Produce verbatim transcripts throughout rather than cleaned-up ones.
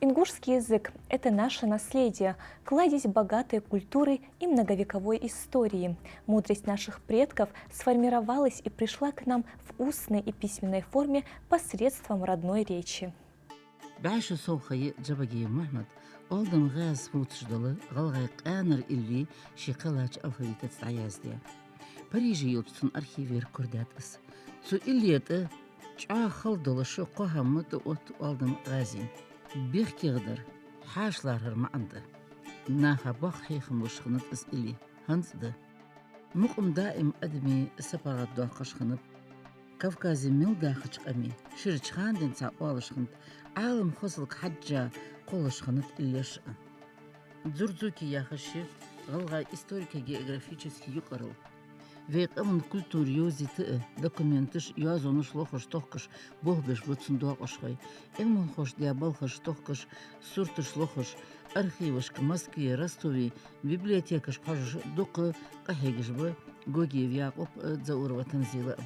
Ингушский язык — это наше наследие, кладезь богатой культуры и многовековой истории. Мудрость наших предков сформировалась и пришла к нам в устной и письменной форме посредством родной речи. БӀаь шу сов ха я Джабагиев Мухьмада Оалдама гӀаза вувцаш дола гӀалгӀай къаьнара илли ший кхеллача алфавитаца дӀаяздаь. Париже йолча цун архивера корадаьд из. Цу илле тӀа чӀоагӀа хала долаш кхо хӀама тӀаотт Оалдама гӀазийна. БехкегӀдар хьаша лархӀар маӀан да. Наха боккха хьехам луш хиннад из илли, хӀанз а да. Мукъам даим адамий сапаргӀатадоаккхаш хиннаб. Кавказе мел дахача къамий ширача хана денз цхьа оалаш хиннад, Ӏалам хозалга хьежжа кхоллаш хиннад иллеш а. Дзурдзуки яхаш я гӀалгӀай историко-географически юкъарал. Вай къаман культура йовзийта а, документаш а, йоазонаш а лохаш, тохкаш болх беш ба цун доакъашхой. Ӏилманхоша даь балхаш тохкаш, сурташ лохаш, архивашка Москве, Ростове, библиотекашка хьожаш дукха къахьегаш ба Гогиев Якъуб а, Дзаурова Танзила а.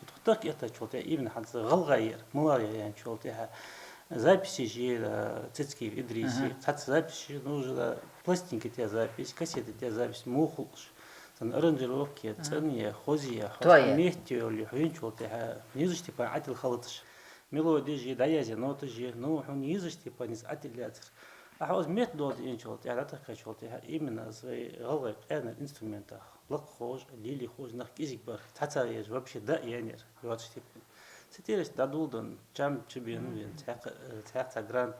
Тхо тахка эттачул тӀехьагӀа именно хӀанз гӀалгӀай яр, малагӀа яр аьнначул тӀехьагӀа, записаш я, э, Цицкиев Идриса, цхьацца записаш я, ну, уже, да, пластинка тӀа запись, кассета тӀа запись, мухулаш. Цун аранжировка я, цӀена я, хоза я, хьо метте йолла хьоьначул тӀехьагӀа, низ Степан Ӏатил халаташ. Мелодеш я, дӀаязъяь ноташ я, ну, хьона низ Степан низ Ӏатил яцар. Ахьа из метта долда аьнначул тӀехьагӀа, дӀатахкачул тӀехьагӀа, именно аз вай гӀалгӀай къаьнара инструментах лакххож, лелийхож нах кӀезига бар, цхьацца еш вообще да яьннаяр, йоацаш типа. Цу тӀера иштта дӀадоладенна, чам чубена вена, цхьаькха, цхьаькха цхьа грант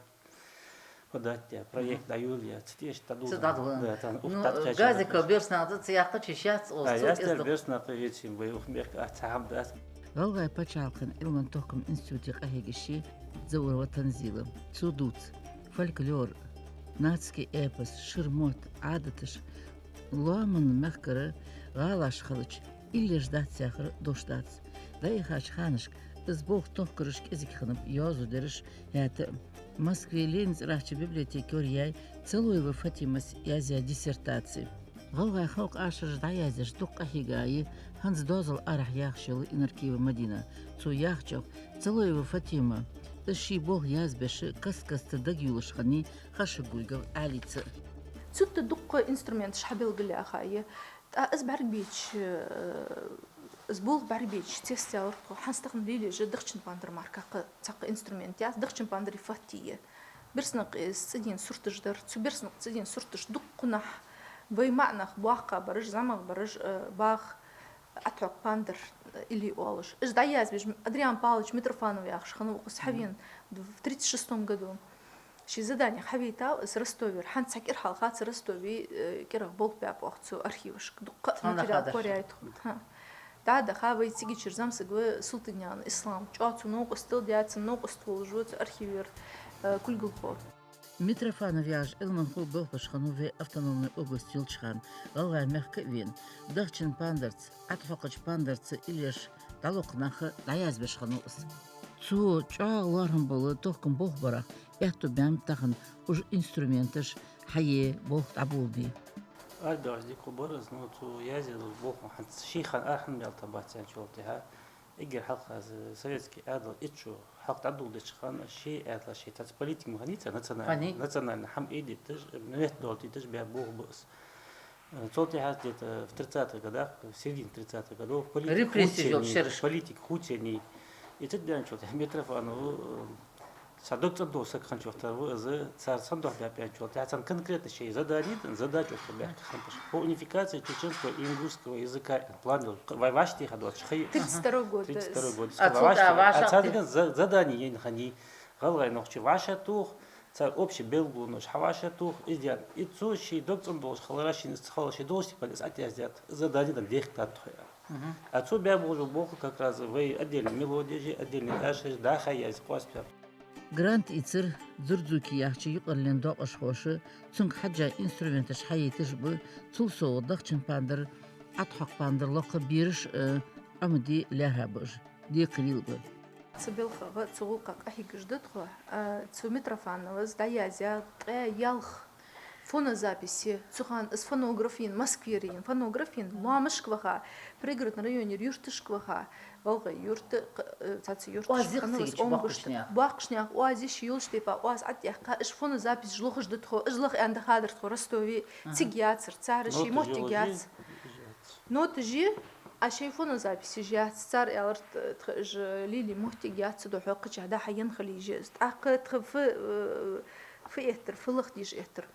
подать даь, проект дӀайолаяь, цу тӀера иштта дӀадоладенна. Да, тан ух, ну, тӀаккха газика берсанакъа ца яхача шац оз. Да, цу ястер кӀезига берсанакъа вецин бай ух мехка а цхьа хӀама дац. ГӀалгӀай паччахьалкхен Ӏилман-тохкама институте къахьегаш я Дзаурова Танзила. Цо дувц: фольклор, нацеский эпос, шира мотт, Ӏадаташ, лоаман мехкара гӀалаш хилча, иллеш дац яхар дош дац. ДӀаяхача ханашка из болх тохкараш кӀезига хиннаб, йоазув дераш хӀаьта а. Москве Ленина цӀерагӀча библиотеке яьй Цалоева Фатимас язъяь диссертаци. ГӀалгӀай халкъа ашараш дӀаяздеш дукха къахьийга я хӀанз доазол арахьа яхаш йола Инаркиева Мадина. Цо яхачох, Цалоева Фатима из ший болх язбеш каст-каста дагайолаш хиннай Хашагульгов Ӏалица. Цу тӀа дукха инструменташ хьабелгалъяьха я. ТӀа из бӀаргабайча, э, из болх бӀаргабайча цецдаьлар тхо, хӀанз тахан лелаеш я дахчан пандар мара кхы цхьаккха инструмент яц, дахчан пандари фатти я. Берсанакъа из цӀадена сурташ дар, цу берсанакъа цӀадена сурташ дуккханахьа вай маӀа нах боккхагӀбараш, зӀамагӀбараш, э, багӀа Ӏатхьокха пандар, э, илли оалаш. Уж дӀаязбеш Адриан Павлович Митрофанов яхаш хиннав, укхаза хьавена в тридцать шестом году. Ший заданех хьавайтав из Ростовера. ХӀанз цхьа кӀира хьалха цу Ростове, э, кӀирах болх баьб оаха цу архивашка. Дуккха а материал кораяьй тхона. ХӀа. ДӀадаха вай цигачара замсаг ва Султыгнаькъан Ислам. ЧӀоагӀа цо новкъостал даь, цун новкъост волаш ва цу архивера, э, кулгалхо. Митрофанов яхаш Ӏилманхо болх беш хиннав вай автономни область йолча хана, ГӀалгӀай мехка а вена. Дахчан пандарца, Ӏатхьокхача пандарца иллеш дӀалокха нах дӀаязбеш хиннав из. Цо чӀоагӀа лоархӀам бола тохкама болх барах аьттув баьннаб тахан, уж инструменташ хьае, болх дӀаболабе. Арабаьхача дика хургбар из, ну, цо язъяь дола болх хӀанз ший хана арахьа мел тӀабац аьнначул тӀехьагӀа, эггара хьалха из советски Ӏаьдал итт шу хьалха дӀадоладеча хана ший Ӏаьдала ший цхьацца политика ма хиннай цар, национальни, национальни хӀама айдийташ, метта долдийташ баь болх ба из. Цул тӀехьагӀа где-то в тридцатых годах, в середине тридцатых годов политика хувцаеннай, политика хувцаеннай. И цу даьнначул тӀехьагӀа Митрофанов, э, цхьа дог цӀена дола саг хиннача вахтар ва из, цар сенна духьа баьб аьнначул тӀехьагӀа, царна конкретни шоай задани да, задача оттаргбаьхкаб хиннаб уж. По унификации чеченского и ингушского языка, план йолаш, вай вӀаштӀехьа доацаш ха я. Тридцать второй год. Тридцать второй год. А цул тӀехьагӀа вӀашагӀтеха. Царна задани яьнна хиннай, гӀалгӀай, нохчий вӀашагӀтоха, цар общий белгалонаш хьавӀашагӀтоха, из даьнна. И цо ший дог цӀена долаш хиларах, шийна из ца хиларах, ший долча тайпара из ӀотӀаяздаьд, задани дан дехкад тхо. А цо баь болаш бола болх как раз вай отдельни мелодеш а, отдельни ашараш даха язъяь къоастабаьб. Грант ийцар Дзурдзуки яхача юкъарлен доакъашхоша, цунга хьежжа инструменташ хьаяйташ ба, цул совгӀа дахчан пандар, Ӏатхьокха пандар локха бераш а, Ӏомаде лаьрхӀа ба уж, декхарийла ба. Цу балхах, цу гӀулакхах къахьегаш да тхо, а, цу Митрофановс дӀаязъяь ткъаь ялх Фонозапись, цу хана из фонограф ена, Москвера ена фонограф ена, лоамашка ваха, Пригородни районера юрташка ваха, гӀалгӀай юрта, э, цхьацца юрташка, оаз хана йихкача, онгушта боккхагӀча наьха, боккхагӀча наьха оаз йиш йолаш тайпара оаз тӀатехка, уж фонозаписаш лохаш да тхо, уж лаха аьнна да хадар тхо Ростове, цига яцар, цар ший моттиг яц. Ноташ я, а шоай фонозаписаш яц, цар аьлар, т-, тха уж лелае моттиг яц, цудухьа кхычахьа дӀа-хьа енна хила йиш я из. ТӀаккха тха фу, э, фу эттар, фу лаха дезаш эттар.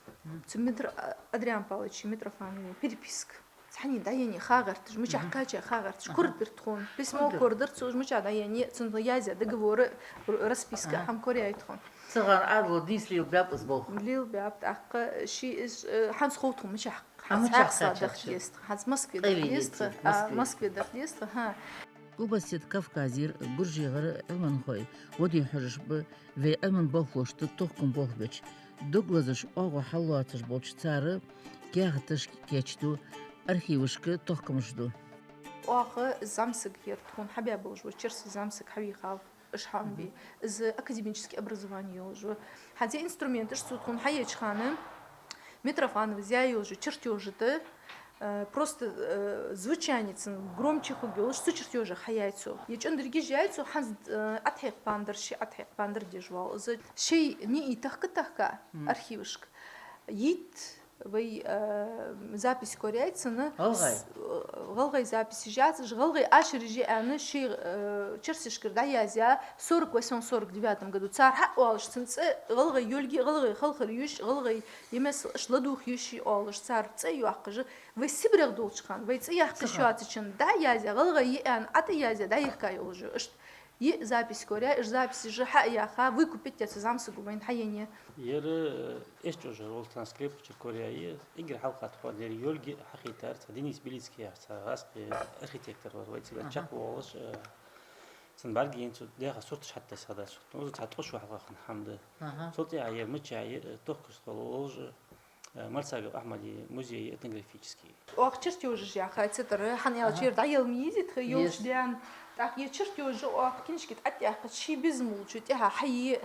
Цу Митро-, а, Адриан Павловича Митрофановай переписка. Цхьанне дӀаеннай ха гӀерташ, мичахьа кхаьчай ха гӀерташ, корадаьр тхона. Письмо корадаьр цо, уж мичахьа дӀаеннай, цунна язъяь договор, расписка, хӀама кораяьй тхона. Цу хана Ӏаьдало дийца лелабаьб из болх? Лелабаьб, тӀаккха ший из, э, хӀанз хов тхона мичахьа. ХӀанз хьакхал даха деза тха, хӀанз Москве даха деза тха, а, Москве даха деза тха, хӀа. Къилбаседа Кавказера, ГуржегӀара Ӏилманхой во дий хьожаш ба вай Ӏилман болхлошта тохкама болх беча, дог лазаш, оагӀув хьаллоацаш болча цар каьхаташка кийчду, архивашка тохкамаш ду. Оаха зӀамсаг яр тхона хьабаь болаш ба, черсий зӀамсаг хьавийхав. Уж хьа ма бий. Из академически образовани йолаш ва. ХӀанз ер инструменташ цо тхона хьаеча хана, Митрофанова яь йолаш я чертёжаш да, э, просто, э, звучание цун громче хургйолаш, цу чертёжех хьаяьй цо. Ер чӀоагӀа деррига яьй цо, хӀанз, э, ӀотӀахьекха пандар, ши ӀотӀахьекха пандар деш вола из. Шоай ниӀий тахка-тахка архивашка йита вай, э, запись кораяьй цунна. ГӀалгӀай? С-, э, гӀалгӀай записаш яц, уж гӀалгӀай ашараш я аьнна, ший, э, черсашкара дӀаязъяь, сорок восьмом, сорок девятом году. Цар хьаоалаш цун цӀи, гӀалгӀай йолга, гӀалгӀай халхар йиш, гӀалгӀай емесса аш ладувгӀа йиш оалаш, цар цӀи йоаккхаш, вай СибрегӀа долча хана, вай цӀи яккха йиш йоацачунна дӀаязъяь, гӀалгӀай я аьнна, ӀотӀаязъяь, дӀаяхка йолаш я. Иштта йиъ запись кораяьй, уж записаш хьаяьха, выкупить яь цу зӀамсаго вайна хьаеннай. Ер, э, эс чӀожар вола цхьан склепача кораяьй, эггара хьалха тхона ер йолга хьахайтар цхьа Денис Белицкий яхаш цхьа гӀазкхий архитектор вар, вай цига чакхвоалаш, э, цун бӀаргаяйнай цо, дехар сурташ хьатесса хиннад цо. Ну, цхьа ткъо шу хьалха хинна хӀама да. Цул тӀехьагӀа ер мичахьа я, э, тохкаш хилар уж, э, Мальсагов Ахьмада музей этнографически. Оаха чертёжаш яьхай цу тӀара, хӀана аьлча ер дӀаяла ма езий тха йолча даьна. ТӀаккха ер чертёжаш оаха книжке тӀа тӀатехкача, ший безам болча тӀехьа хьае,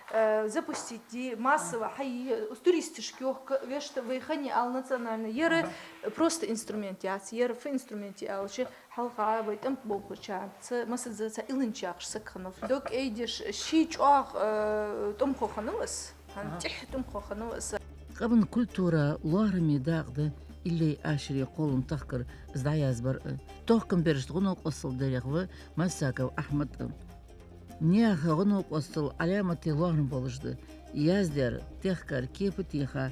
э, запустить де, массово хьае, туристашка йохка, вешта вай хани ала национальни. Ер просто инструмент яц, ер фу инструмент я аьлча, хьалха вай тӀем тӀа болхачарца массаза цхьа Иллинч яхаш саг хиннав. Дог айдеш, ший чӀоагӀа, э, тӀемхо хиннав из. ХӀанз тӀехьа тӀемхо хиннав из. Къаман культура лоархӀаме дакъа да иллей ашарий кхоллама тахкар, из дӀаязбар а. Тохкамберашта гӀо-новкъостал дарех ва Мальсагов Ахьмад а. Наьха гӀо-новкъостал Ӏаламате лоархӀам болаш да. Яздаьр, техкар, кепа теха,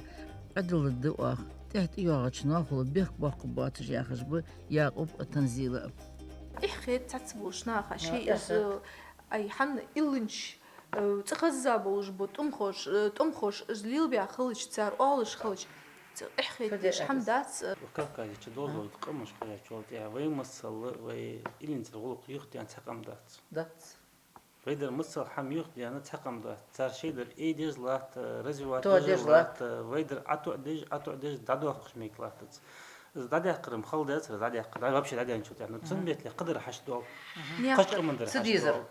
Ӏадалат да оаха, тӀехьа тӀайоагӀача ноахала бехк боаккхаргбоацаш, яхаш ба Якъуб а, Танзила а. Эхь хет цхьацца болча наха, шоай из, ай, хӀанз Иллинч, э, цӀихеза болаш бола тӀемхоша, э, тӀемхоша из лелабаь хилча, цар оалаш хилча, цӀи эхь хеташ хӀама дац, э. Кавказе чу долаш дола къамаш кхоачаш йолча тӀехьа вай масала, вай Иллинцара гӀулакх юхадаьнна цхьа къам дац. Дац. Вай дар масала хӀама юхадаьнна цхьа къам дац. Цар шоай дар айдеш латт, развивать деш латт, вай дар ӀотоӀадеш, ӀотоӀадеш дӀадоаккхаш мегаргдацар. Из дӀадаьккхар-м хала дацар, из дӀадаьккхар, дӀа-, вообще дӀадаьнначул тӀехьа. Ну, цун меттала кхыдар хьаштдоал. Кхыча къаман дар хьаштдоал.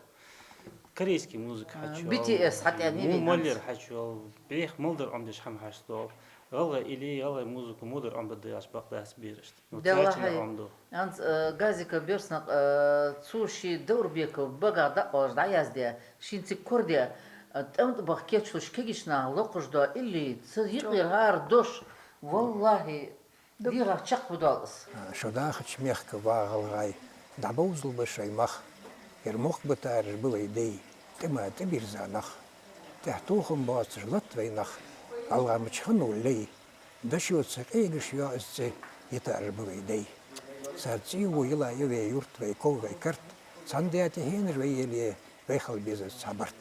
Корейски музыка хьачуял. Б Т С хьатӀа, Муллер хьачуял. Бех мел дар Ӏомадеш хӀама хьаштдоал. ГӀалгӀай илли, гӀалгӀай музыка мел дар Ӏомабергдолаш бакъ дац берашта. Ну, цаьрца Ӏомаду. ХӀанз, э, Газиков Берснакъ, э, цо ший Даурбеков багах дӀакъоалаш дӀаяздаь, шийна цига корадаь, э, тӀем тӀа баха кечлуш кагийча наха локхаш дола илли, цу юкъера хӀара дош, валлахӀи, дегӀах чакхбу доал из. Шо дахача мехка, ва гӀалгӀай, дӀабовзалба шоай мах. Ер мохк битараш ба вай дай, тӀема тӀабирза нах. ТӀехьа тохам боацаш латт вай нах, гӀалгӀай мича хиннав лай. Дошо ца къегаш йоагӀа из цӀи, йитараш ба вай дай. Цар цӀи йола йила я вай юрт, вай ков, вай карт. Цхьан даь тӀехьенаш вай яле, вай хила беза цхьа барт.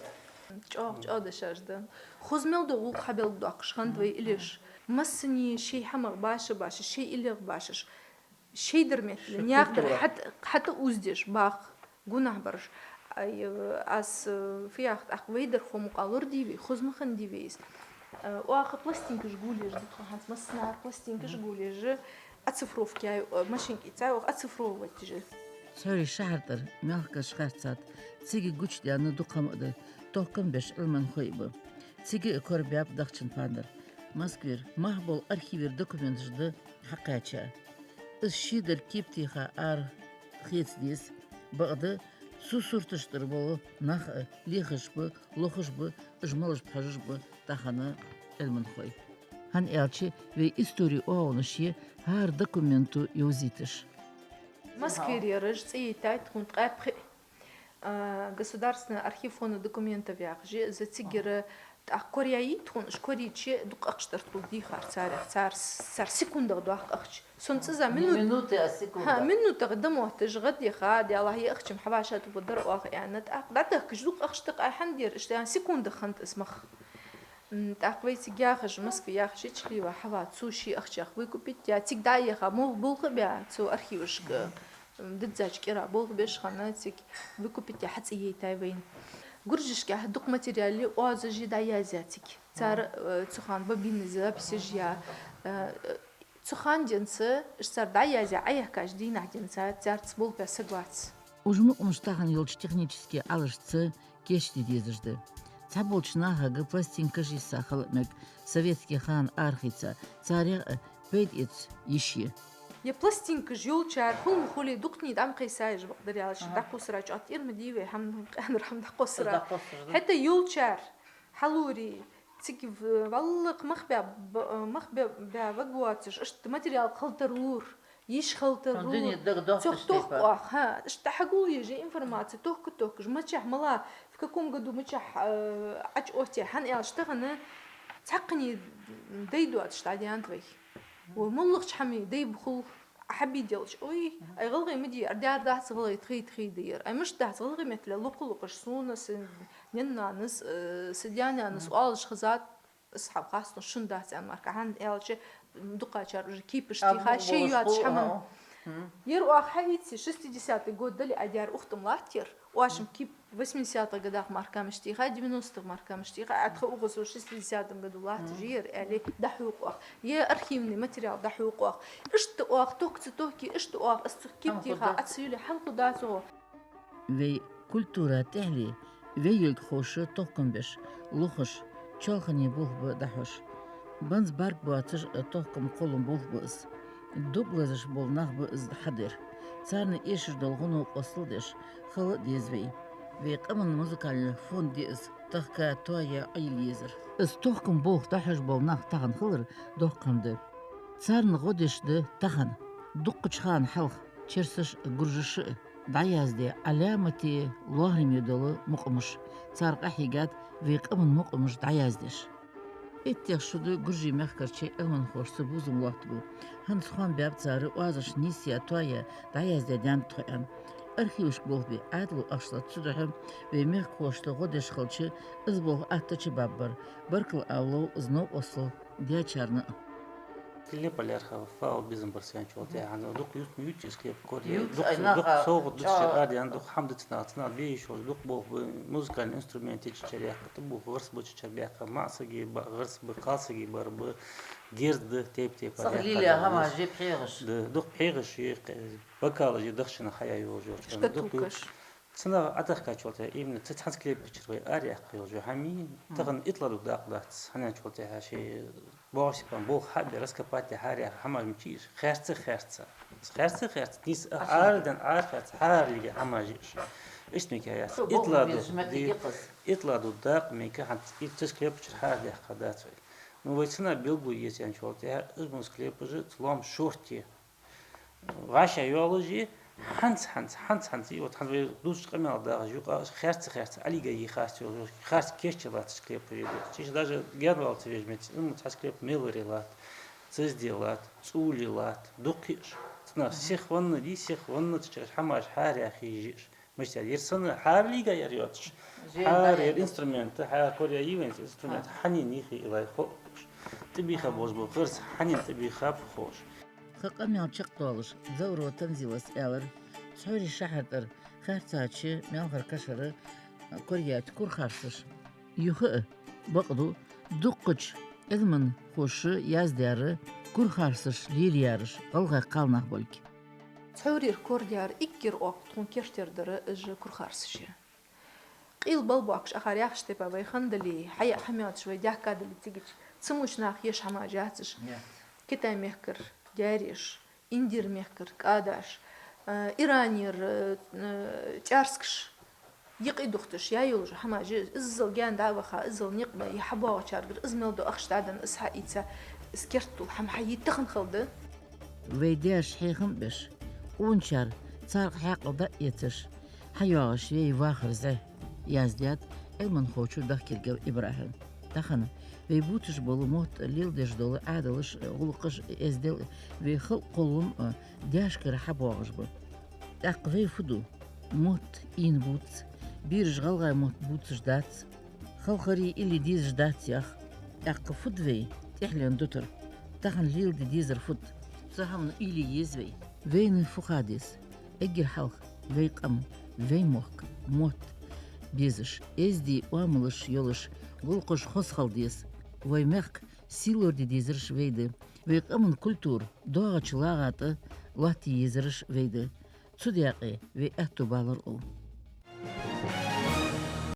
ЧӀоагӀа, чӀоагӀа дешаш да. Хоза мел дола гӀулакх хьабелгалдоаккхаш хиннад вай иллеш. Массане шоай хӀамах баша-башаш, шоай иллех башаш, шоай дар меттала, наьха дар хьатӀа-, хьатӀаузадеш баха гонахьбараш. Ай, аз, э, фу йоах, тӀаккха вай дар хьо мукъагӀа лорадий вай, хоза ма хиннадий вай из. Э, оаха пластинкаш гулъеш да тхо, хӀанз массанахьа пластинкаш гулъеш, оцифровка яь, э, машинка ийцай, оаха оцифровывать деш. Цхьорий шахьар тӀара мехкаш харцад, цига гучадаьнна дукха хӀама а да, тохкам беш Ӏилманхой а ба. Цига а корабаьб дахчан пандар. Москвера мах бола архивера документаш да хьакхаьча. Из шедар кепа теха ара хеца деза, бакъда цу сурташ тӀара бола нах а лехаш ба, лохаш ба, уж малаш ба хьожаш ба тахан Ӏилманхой. ХӀана аьлча вай истори оагӀонаш я хӀара документо йовзийташ. Москвера ераш цӀи яйтай тхона ткъаь пхиъ. А, Государственный архив фонда документов яхаш я из, цигара тӀаккха кораяьй тхона, уж корайича дукха ахча дар тхона дийхар царех, цар, цар секундах доахк ахча. Сона цӀаза минут-, минута, а секунда. ХӀа, минутах да мотташ гӀадъяха, Даьллахь, е ахча-м хьавӀашагӀтӀабоадар оаха аьнна, тӀаккха дӀатахкача дукха ахча тӀаккха хьан дера, иштта аьнна, секундах хиннад из мах. М, тӀаккха вай цига яхаш, Москве яхаш, Чхлиева Хьава, цо ший ахчах выкупить яь, цига дӀаяха, мол-, болх а баь, цу архивашка, м, диззача кӀира болх беш хинна, цига выкупить яь хьацӀи яйтай вайна. Гуржашкахь дукха материал я, оазаш я дӀаяздаь цига. Цар, э, цу хана бобинни записаш я, э, цу хана денз, уж цар дӀаяздаь, Ӏояхкача дийнахьа денз, царца болх баь саг вац. Уж мукъамаш тахан йолча технически Ӏалашца кийчде дезаш да. Цхьаболча нахага пластинкаш йисса хила а мег, советски хана арахийца, царех а пайда эца йиш я. Е пластинкаш йолчар хӀама хуле дукха дӀа ма кхайсай уж, бакъдар аьлча, дӀакхувсара чӀоагӀа тӀера ма дий вай, хӀама, къаьнара хӀама дӀакхувсара. ДӀакхувсара, да. ХӀаьта йолчар хьалуре, цига в-, валлахь мах баь, б-, мах баь, баь ваг воацаш, иштта материал хила тарлур, йиш хила тарлур. Дуне дага доахкаш тохк тайпа. Оаха, хӀа, иштта хьагулъеш информаци тохка-тохкаш, мичахьа мала, в каком году мичахьа, э, Ӏочуоттаяьй, хӀана аьлча тахан цхьаккхане дай доацаш дӀадаьннад вай. Ва моллагӀча хӀаман дай ба хул, хьабийделча, ой, ай гӀалгӀай ма дий, ара дер дац гӀалгӀай тхай-тхай дер. Ай мишта дац гӀалгӀай меттала локха-локхаш сона, са нанас, э, са даь-нанас оалаш хезад, из хьа хастон шун дац аьнна мара, хӀана аьлча дукхачар уже кепаш тийха, шоай йоацаш хӀаман. Ер оаха хьаийцай, шестидесятый год дале а дер ухтам латтар, оаш-м кеп восьмидесятых годах мара мишта тийха, девяностых мара мишта тийха, а тха укхаза шестидесятом году латташ я ер, аьле, дӀахьокх оаха. Е архивни материал дӀахьокх оаха. Иштта оаха тохк ца тохке, иштта оаха из цу кеп тийха Ӏо ца юле, хӀама хургдац оаха. Вай культура тӀехьале, вай йилгхоша тохкам беш, лохаш, чоалхане болх ба дӀахьош. Банза бӀарг боацаш а тохкам кхоллам болх ба из. Дог лазаш бола нах ба из хьадер. Царна эшаш дола гӀо-новкъостал деш хила а деза вай. Вай къаман музыкальни фонд я из тахка, тоаяь, Ӏойилла езар. Из тохкам болх дӀахьош бола нах тахан хилар доккха хӀама да. Царна гӀо деш да тахан, дуккхача хана хьалха, черсаша а, гуржаша а дӀаяздаь, Ӏаламате, лоархӀаме дола мукъамаш. Цар къахьийгад вай къаман мукъамаш дӀаяздеш. Иттех шу да гуржий мехкарча Ӏилманхошца бувзам лоаттабу. ХӀанз хоам баьб цар оазаш нийсъяь, тоаяь, дӀаяздаь даьннад тхо аьнна. Архивашка болх бе Ӏаьдало ахча латт, цудухьа вай мехкахошта гӀо деш хилча, из болх атта чубаргбар. Баркал ала лов из новкъостал даьчарна а. Клепа лаьрхӀа фу безам бар са аьнначул тӀехьагӀа, дукха ювц-, ювц из клепа корае, ювц, дукха, ай, наха дукха совгӀат дича чӀоагӀа арадаьнна, дукха хӀама дицна, цунах бе йиш йолаш, дукха болх ба, музыкальни инструмент дича чара яьккха, тӀабуха гӀирс бача чара баьккха, маӀа саги ба, гӀирс ба, кхал саги бар ба, герз да, тайп-тайпара цӀагӀа яьккха лелаь да, хӀамаш, пхьегӀаш. Да, дукха пхьегӀаш я, бокалаш я, дахчанах хьаяь йолаш йолча хӀаман дукха ювц. Шкатулкаш. Цунах Ӏотохкачул тӀехьагӀа именно цу цхьан клепа чура вай араяккха йолаш йола хӀама, тахан итлагӀа дукха дакъа дац, хӀана аьлча цул тӀехьагӀа шоай БоагӀаш тайпара болх хьа а бе, раскопать яь хьаяьха хӀамаш ма йий уж, хаьрца, хаьрца. Хаьрца, хаьрца, нийса, Ӏаьржа ден, Ӏаьржа хаьрца, хьаралига хӀамаш я уж. Иштта мега яц. Итла ду, ди-, итла ду дакъа мега, хӀанз из цу клепа чура хьадаьккха дац вай. Ну, вай цунах белгало еза аьнначул тӀехьагӀа, из мо клепаш цу лоам шортта вӀашагӀйоалаш я, хӀанз, хӀанз, хӀанз, хӀанз, и вот хӀанз вай дувцача къамаьла дагӀаш юкъа, хаьрца, хаьрца, Ӏалига йий хаьрца йолаш, хаьрца кийча латташ клепаш я. Чиш даже генвал ца веш меца, ну, цхьа клеп меларе латт, цезде латт, цӀуле латт, дукха я уж. Цунах сиха ванна дий, сиха ванна ца чакаш хӀамаш хьараяха йиш я уж. Мишта ер санна хьаралига яр йоацаш. Хьара ер инструмент, хьара кораяь йий вайна инструмент, хьанна йий хий илай ховш. ТӀабийха болаш ба гӀирс, хьанна тӀабийхаб ховш. Тха къамаьл чакхдоалаш, Заврой Танзилас аьлар, Цхьорий шахьар тӀара хаьрцача маьлхара кашара кораяьча курхарсаша. Юха а бакъду, дуккхача Ӏилманхоша яздаьр курхарсаш лелаяьраш гӀалгӀай кхалнах болга. Цхьорера кораяьр эггара оаха тхона керттера дар уж курхарсаш я. Къайла бала боаккхаш акхар яхача тайпара вай хиннадале, хьаяь хӀама йоацаш вай даьхкадале цигача, Цамогаш наха еш хӀамаш яц уж. Нет. Китай мехкара даьреш, Индий мехкара кӀадаш, э, Иранера, э, э, чӀарскаш. Юкъе духташ, яь йолаш хӀамаш, иззал гаьна дӀа а ваха, иззал никъ баь, е хьабоагӀачаргара из мел дола ахча дӀаденна, из хьаийца, из керттал хӀама хьаийца тахан хала да. Вай даьша хьехам беш, къоначар царга хьаькъал дӀаэцаш, хьайоагӀаш я вахара зӀе, яздаьд Ӏилманхочо Дахкиргов ИбрахӀима. Тахан вай бувцаш бола мотт, леладеш дола Ӏадаташ, гӀулакхаш, эздел вай халкъа кхоллам а даьшкара хьабоагӀаш ба. ТӀаккха вай фу ду? Мотт ийна бувц, бераш гӀалгӀай мотт бувцаш дац, халхари илли дезаш дац яхаш. ТӀаккха фу да вай тӀехьленна дутар? Тахан леладе дезар фу да? Цу хӀаман уйла е еза вай. Вайна фу ха деза? Эггара хьалха вай къам, вай мохк, мотт безаш, эздий оамалаш йолаш гӀулакхаш хоза хила деза. Вай мехка сий лораде дезараш вай да. Вай къаман культура доагӀача лагӀа тӀа лоаттае езараш вай да. Цу даькъе вай аьттув балар укхул.